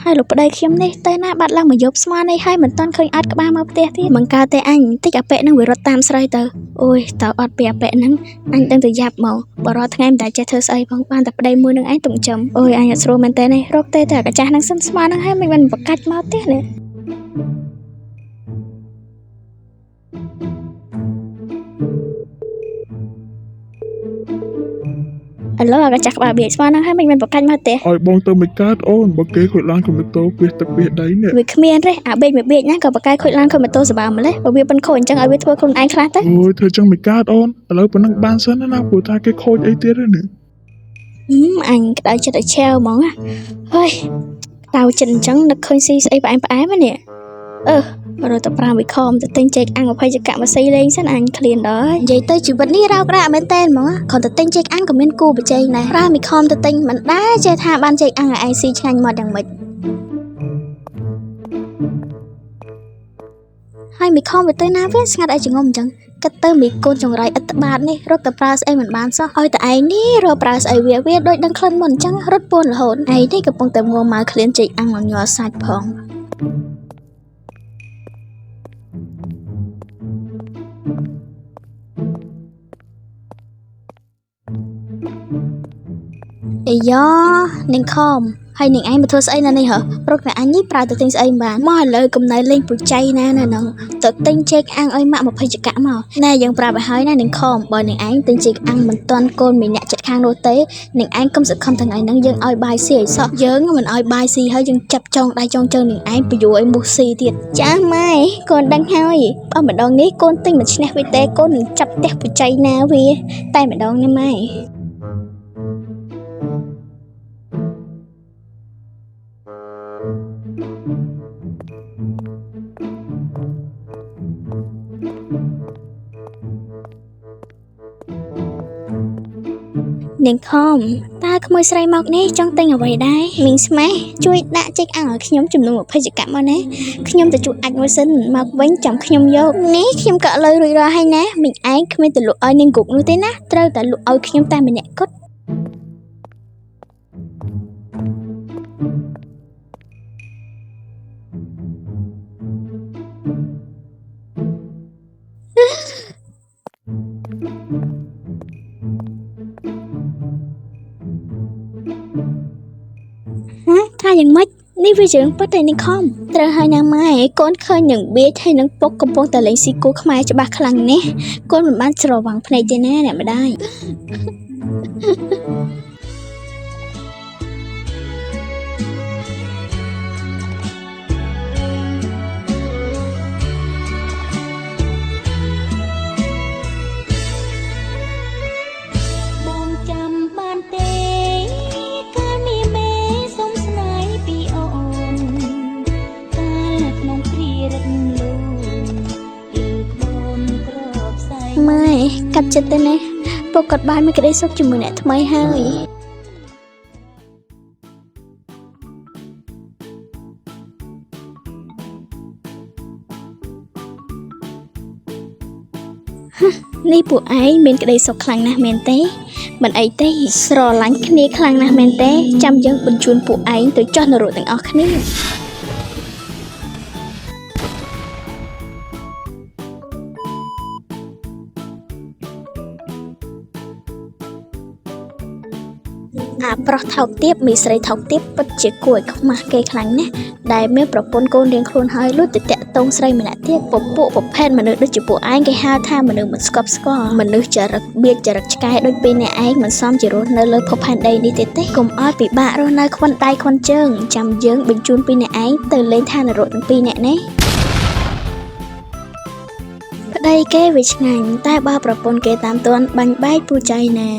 ហើយលោកប្តីខ្ញុំនេះទៅណាបាត់ឡើងមកយប់ស្មាននេះហើយមិនតាន់ឃើញអត់ក្បាលមកផ្ទះទៀតមិនកើតទេអញតិចអាប៉ែនឹងវារត់តាមស្រីទៅអូយតើអត់ពីអាប៉ែនឹងអញដឹងតែយ៉ាប់មកបើរាល់ថ្ងៃមិនដែលចេះធ្វើស្អីផងបានតែប្តីមួយនឹងឯងទុំចំអូយអញអត់ស្រួលមែនទេនេះរកទេតែអាកាចាស់នឹងសិនស្មាននឹងហើយមិនបានបកាច់មកផ្ទះនេះ ឥឡូវអាកាចាស់ក្បាលបៀកស្មាននឹងហើយមិនបានបកាច់មកផ្ទះ ឲ្យបងទៅមិនកើតអូនបើគេខូចឡានខុំម៉ូតូពីទឹកពីដីនេះ វាគ្មានទេអាបេកមួយបេកណាក៏បកាយខូចឡានខូចម៉ូតូសបើម្លេះបើវាប៉ិនខូចអញ្ចឹងឲ្យវាធ្វើខ្លួនឯងខ្លះទៅ អូយធ្វើចឹងមិនកើតអូនឥឡូវប៉ុណ្ណឹងបានសិនណាព្រោះថាគេខូចអីទៀតនេះ ហឹមអញក្តៅចិត្តឲ្យឆែវហ្មងណាហើយក្តៅចិត្តអញ្ចឹងនឹកឃើញស៊ីស្អីផ្អែមផ្អែមហ្នឹងនេះអឺរត់ទៅប្រាំវិខមទៅទិញចេកអាំង20ចកមកស៊ីលេងសិនអញឃ្លានដល់ហើយនិយាយទៅជីវិតនេះរោគរ៉ាក់មែនតើហ្មងគ្រាន់តែទិញចេកអាំងក៏មានគូប្រជែងដែរប្រាំវិខមទៅទិញមិនដែរចេះថាបានចេកអាំងឲ្យឯងស៊ីឆ្ងាញ់មកយ៉ាងម៉េចហើយមីខំវាទៅណាវាស្ងាត់ឲ្យចងំអញ្ចឹងគិតទៅមីកូនចង្រៃឥតត្បាតនេះរត់ទៅប្រើស្អីមិនបានសោះឲ្យតែឯងនេះរកប្រើស្អីវាវាដូចដឹងក្លិនមុនអញ្ចឹងរត់ពួនរហូតឯងនេះកំពុងតែមួម៉ៅក្លៀនចេកអាំងឡើងញ័រសាច់ផងអាយ៉ានាងខំហើយនាងឯងមកធ្វើស្អីនៅនេះហ៎ព្រោះតែអញនេះប្រើទៅទិញស្អីមិនបានមកឥឡូវកំណៅលេងពូចៃណានៅហ្នឹងទៅទិញចេកអាំងឲ្យម៉ាក់20ចកមកណែយើងប្រាប់ឲ្យហើយណានាងខំបើនាងឯងទិញចេកអាំងមិនទាន់កូនមីអ្នកចិត្តខាងនោះទេនាងឯងកុំសង្ឃឹមថ្ងៃហ្នឹងយើងឲ្យបាយស៊ីឲ្យសោះយើងមិនឲ្យបាយស៊ីហើយយើងចាប់ចងដៃចងជើងនាងឯងពយល់ឲ្យមូសស៊ីទៀតចាម៉ែកូនដឹងហើយបើម្ដងនេះកូនទិញមិនឈ្នះវាទេកូននឹងចាប់ផ្ទះពូចៃណាវាតែម្ដងណាម៉ែ នាងខំតើក្មួយស្រីមកនេះចង់ទិញអ្វីដែរមីងស្មាស់ជួយដាក់ចេកអាំងឲ្យខ្ញុំចំនួន20ចកមកណាខ្ញុំទៅជួយអាចមួយសិនមកវិញចាំខ្ញុំយកនេះខ្ញុំក៏លើរួចរាល់ហើយណាមីងឯងគ្មានទៅលក់ឲ្យនាងគុកនោះទេណាត្រូវតែលក់ឲ្យខ្ញុំតែម្នាក់គត់ហ៎ថាយ៉ាងម៉េចនេះវាជារឿងពិតទេនាងខំត្រូវហើយណាម៉ែកូនឃើញនឹងបៀចហើយនឹងពុកកំពុងតែលេងស៊ីគូខ្មែរច្បាស់ខ្លាំងណាស់កូនមិនបានស្រវាំងភ្នែកទេណាអ្នកម្ដាយ បងចាំបានទេកាលមានមេសុំស្នេហ៍ពីអូនកាលក្នុងព្រារិតលូនលើក្បូនក្របសែង ម៉ែកាត់ចិត្តទៅណាពុកគាត់បានមានក្តីសុខជាមួយអ្នកថ្មីហើយនេះពួកឯងមានក្តីសុខខ្លាំងណាស់មែនទេមិនអីទេស្រឡាញ់គ្នាខ្លាំងណាស់មែនទេចាំយើងបញ្ជូនពួកឯងទៅចុះនរកទាំងអស់គ្នាអាប្រុសថោកទាបមីស្រីថោកទាបពិតជាគួរឲ្យខ្មាស់គេខ្លាំងណាស់ដែលមានប្រពន្ធកូនរៀងខ្លួនហើយលួចទៅតាក់ទងស្រីម្នាក់ទៀតពពួកប្រភេទមនុស្សដូចជាពួកឯងគេហៅថាមនុស្សមិនស្កប់ស្គាល់មនុស្សចរិតបៀតចរិតឆ្កែដូចពីអ្នកឯងមិនសមជារស់នៅលើភពផែនដីនេះទេទេកុំឲ្យពិបាករស់នៅខ្វិនដៃខ្វិនជើងចាំយើងបញ្ជូនពីអ្នកឯងទៅលេងឋាននរកទាំងពីរអ្នកនេះប្តីគេវាឆ្ងាញ់តែបើប្រពន្ធគេតាមទាន់បាញ់បែកពូចៃណា